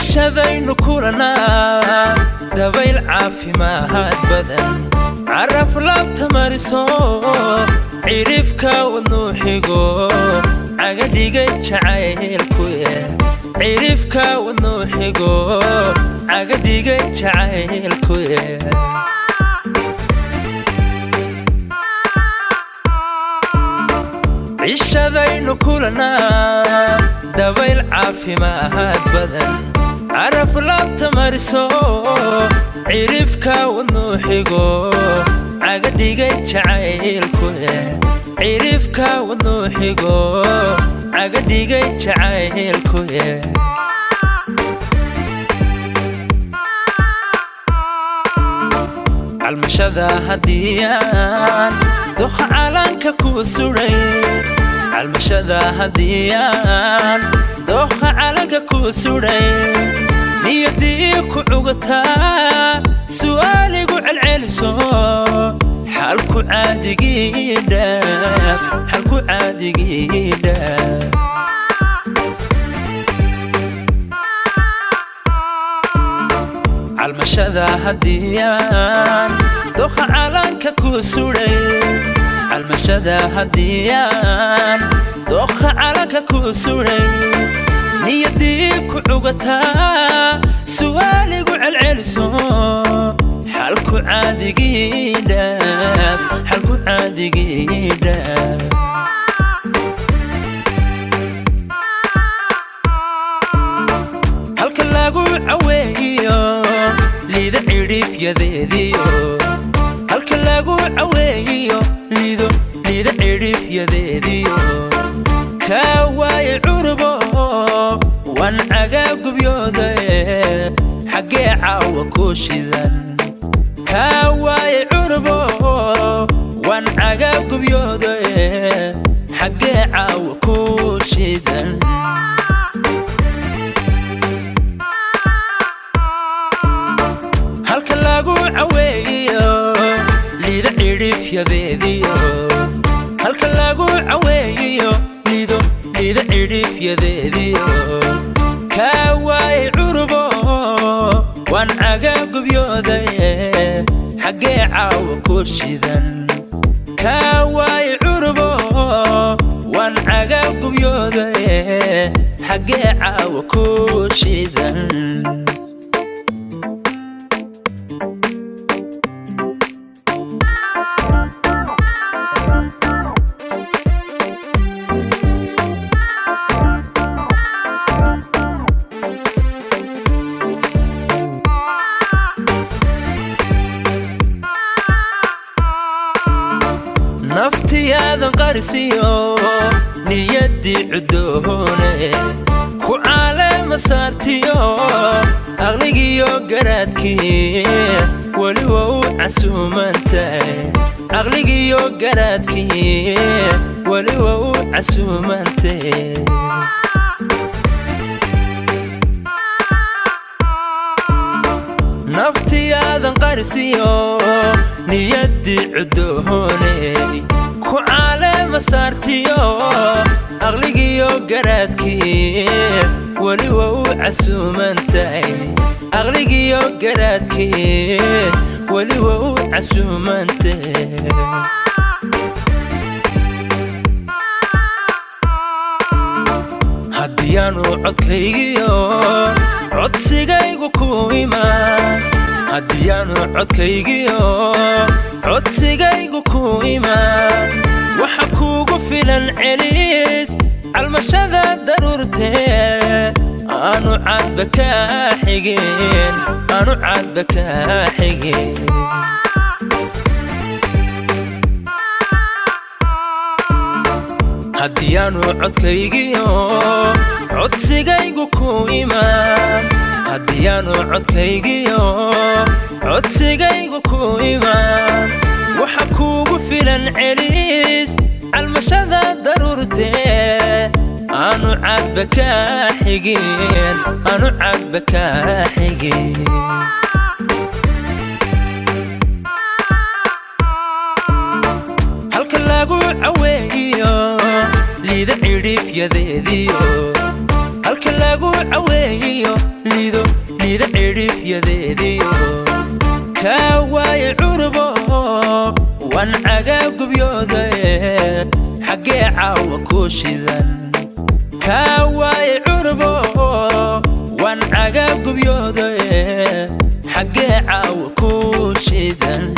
Cishadaynu kulanaa dabayl caafimaad badan, caraf laabta mariso, cirifka wadnuu xigo, cagadhigay jacaylkuye. Cirifka wadnuu xigo, cagadhigay jacaylkuye. Cishadaynu kulanaa dabayl caafimaad badan, caraf laabta mariso, cirifka wadnuu xigo, cagadhigay jacaylkuye. Cirifka wadnuu xigo, cagadhigay jacaylkuye. Calmashada haddiyaan duqa calanka ku suray, calmashada haddiyaan dooqa calanka ku suray, niyadii ku cugataa su'aaligu celceliso, xalku caadigii dhaaf, xalku caadigii dhaaf. Calmashada haddiyaan dooqa calanka ku suray, calmashada haddiyaan dooqa calanka ku suray, niyadii ku cugataa su'aaligu celceliso, xalku caadigii dhaaf, xalku caadigii dhaaf. Halka lagu caweeyo liida cidhiifyadeediyo, halka lagu caweeyo liido, liida cidhiifyadeediyo, kaa waaye curubo waan cagaa gubyoodae, xaggee caawa ku shidan? Kaa waaye curubo waan cagaa gubyoodae, xaggee caawa ku shidan? Halka lagu caweeyo liida cidhiifyadeediyo, halka lagu caweeyo liido, liida cidhiifyadeediyo, kaa waaye curubo waan cagaa gubyoodaye, xaggee caawa ku shidan? Kaa waaye curubo waan cagaa gubyoodaye, xaggee caawa ku shidan? Naftiyaadan qarisiyo niyaddii cuddoone ku caalema saartiyo, aqligiyo garaadkii weli waa u casuumantahay. Aqligiyo garaadkii weli waa u casuumantahay. Naftiyaadan qarisiyo niyaddii cuddooney ku caalema saartiyo, aqligiyo garaadkii weli waa u casuumantahay. Aqligiyo garaadkii weli waa u casuumantahay. Haddiyaanu codkaygiyo codsigaygu ku imaan, haddiyaanu codkaygiyo codsigaygu ku imaan, waxa kuugu filan celiis calmashada daruurtee, aanu caadba kaa xigin, aanu caadba kaa xigin. Haddiyaanu codkaygiyo codsigaygu ku imaan, haddiyaanu codkaygiyo codsigaygu ku imaan, waxa kuugu filan celiis calmashada daruurtee, aanu caadba kaa xigin, aanu caadba kaa xigin. Halka lagu caweeyo liida cidhiifyadeediyo, Halka lagu caweeyiyo Liido, Liida cidhifyadeediyo, kaa waaye curubo, waan cagaa gubyoodaye, xaggee caawa ku shidan? Kaa waaye curubo, waan cagaa gubyoodaye, xaggee caawa ku shidan?